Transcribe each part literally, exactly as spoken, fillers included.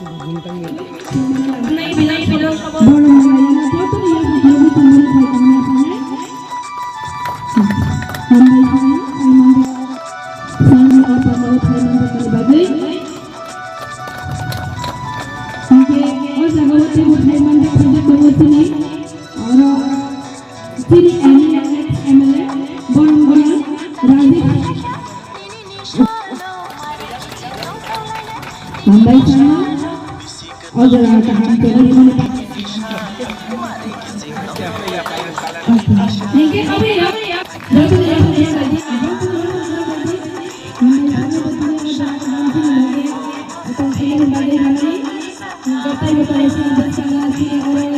Hingke o jaga o teibo thai manjak phai jak tongo chini. Oro chini M L A, ex M L A, borong borong Rajiv. Hambai sama. O jaga kaham khe nini mani pa-, hingke abo ya, joto ni joto ni joto ni, hambai sama joto ni o jaga kaham khe nini mani, atong khe nini mani, hambai, joto ni joto ni, hambai sama, chini oro.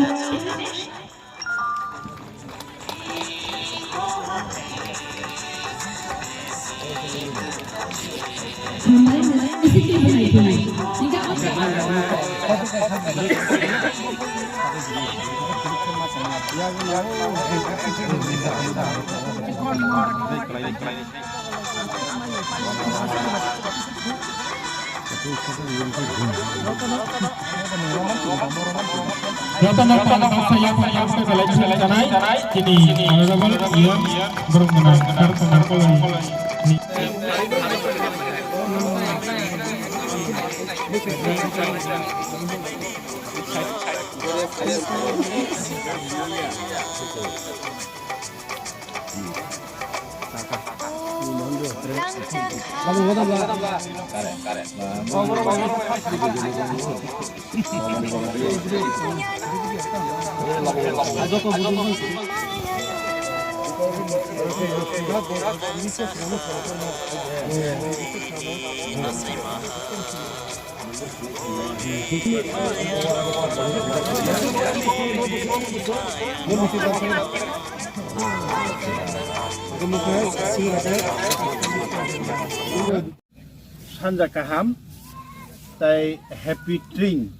Joto no tang tang saya saya saya belai belai tanai kini honorable Ian Burung Menang Sar Tengah Kolai. Sanja kaham tai Happy Tring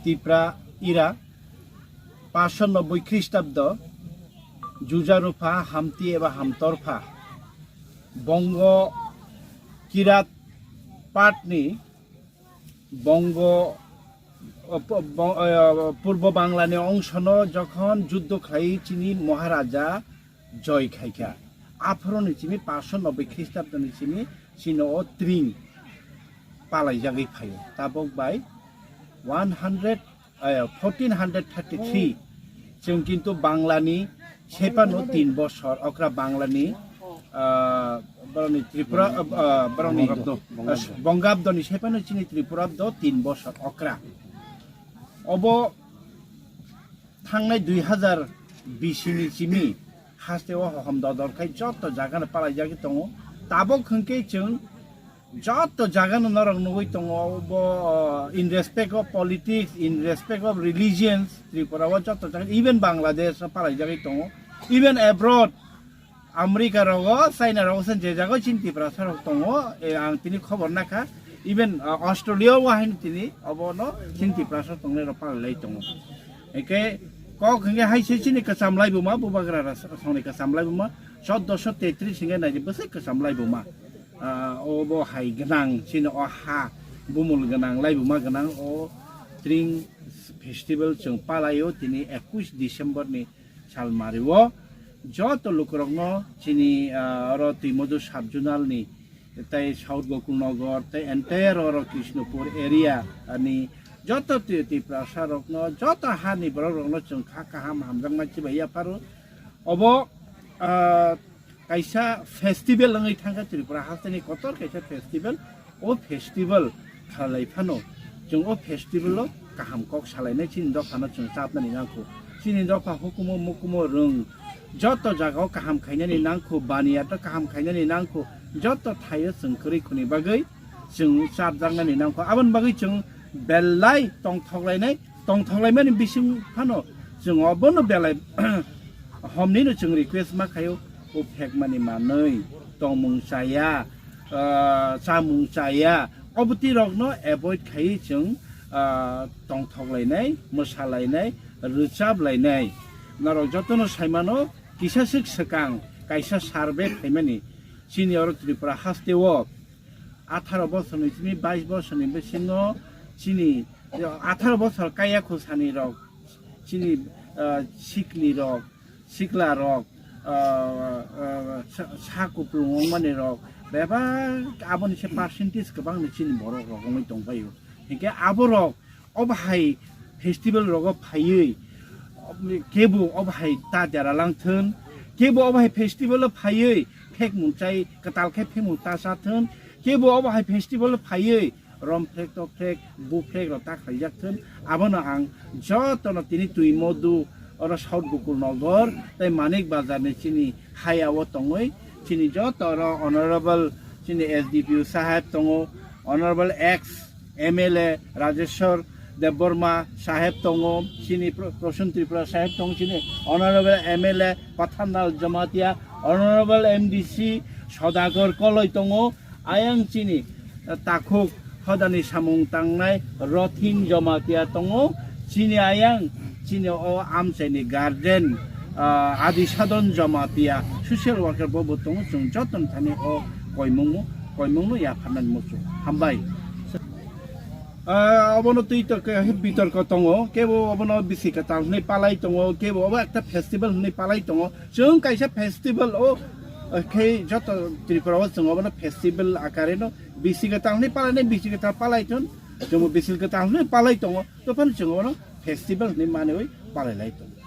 Tipra era, paanshonoboi Khristabdo, Juja Rupha Hamti eba Hamtorpha, Bongo Kirat Patni Bongo, o, po-, bo-, o, Purbo Banglani ongsono jokhon juddo khlai chini Maharaja joi khaikha, aphoroni chini paanshonoboi Khristabdoni chini, chini o tring palaijagwi phaio. Tabok bai one hundred, eh, fourteen hundred thirty-three. Chwng kintu Banglani sephano tin bosor, okra Banglani, ah, borokni Tripura, ah, ah, borokni, Bongabdo. Ah, Bongabdoni sephano chini Tripurabdo tin bosor okra. Obo thangnai dui hazar bisini chimi haste o hohom dodor khai joto jagano palaijagwi tongo. Tabok hwnkhe chwng joto jagano norok nugwi tongo, bo, in respect of politics, in respect of religions, Tripura o joto jaga, even Bangladesh o palaijagwi tongo, even abroad, America rogo, China rogo se je jaga o chini Tiprasa rok tongo, e, ang tini khobor nakha, even, uh, Australia o haino tini obono chini Tiprasa tongnai rok palailai tongo. Hingke kok hingke hai se chini kwcham laibuma, bubagra rok songni kwcham laibuma, soddo sho tetris hingke nai bwsai kwcham laibuma. Ah, obo hai gwnang, chini o ha bumul gwnang, laibuma gwnang, o Tring festival chwng palaio tini ekush December ni salmario. Joto lukurokno chini, ah, oro Twimodu sub-zonal ni, tei South Gokulnagar, tei entire oro Krishnapur area ni joto Ti-, Tiprasa rokno, joto hani borok rokno chwng kha kaham hamjakma chibai yapharo. Obo, ah, kaisa festival wngwi thangkha Tripura hasteni kotor kaisa festival. O festival khalai phano chwng o festival o kaham kok salainai chini dophano chwng chapnani nangkho. Chini dopha hukumu mukumu rwng joto jagao kaham khainani nangkho, baniyato kaham khainani nangkho, joto thaio chwng kwrwi khuni bagwi chwng chapjaknani nangkho. Aboni bagwi chwng belai tongthoklainai. Tongthok laimani bising phano chwng obono belai homnino chwng request ma khaio, o phekmani manwi, tongmung chaya, ah, chamung chaya, obwtwi rokno avoid khaiwi chwng, ah, tongthok lainai, mwsa lainai, rwchap lainai. Norok jotono saimano kisa swk swkang kaisa survey phaimani chini oro Tripura hasteo atharo bosorni simi bais bosorni bisingo Chini atharo bosor kaya khosani rok, chini, ah, sikli rok, sikla rok, ah, ah, sa, sa kuplung wngmani rok, bebak aboni se percentage kwbangni chini borok rok wngwi tongpaio. Hinkhe aborok obo hai festival rogo phaiwi kebo obo hai ta dera langthun, kebo obo hai festival o phaiwi phek mungchai kwtal khe phek mung ta chathun, kebo obo hai festival o phaiwi rom phrek tok phrek bu phrek rok ta khlaijak thun. Abono ang jotono tini twi modu oro South Gokul Nogor tei Manik Bazar ni chini haya o tongwi chini joto oro honorable chini S D P O saheb tongo, honorable ex M L A Rajeshwar Debbarma saheb tongo, chini Pro-, Prasun Tripura saheb tongo, chini honorable M L A Pathanlal Jamatia, honorable M D C Sodagar Koloi tongo, ayang chini, eh, takhuk hodani samung tangnai Rothin Jamatia tongo, chini ayang chini o amchaini guardian, ah, Adi Sadon Jamatia social worker bo bo tongo, chwng jotono thani o koimungno, koimungno yapharnani muchung. Hambai. Ah, obono twi to ke bitorko tongo, kebo obono bisi kwtal hwnwi palai tongo, kebo obo ekta festival hwnwi palai tongo. Chwng kaisa festival o, eh, khe joto Tripura o chwng obono festival akare no bisi kwtal hwnwi palai nai, bisi kwtal palai thun, chwngbo bisi kwtal hwnwi palai tongo, tophano chwng obono festival hwnwi manwi palai lai tongo.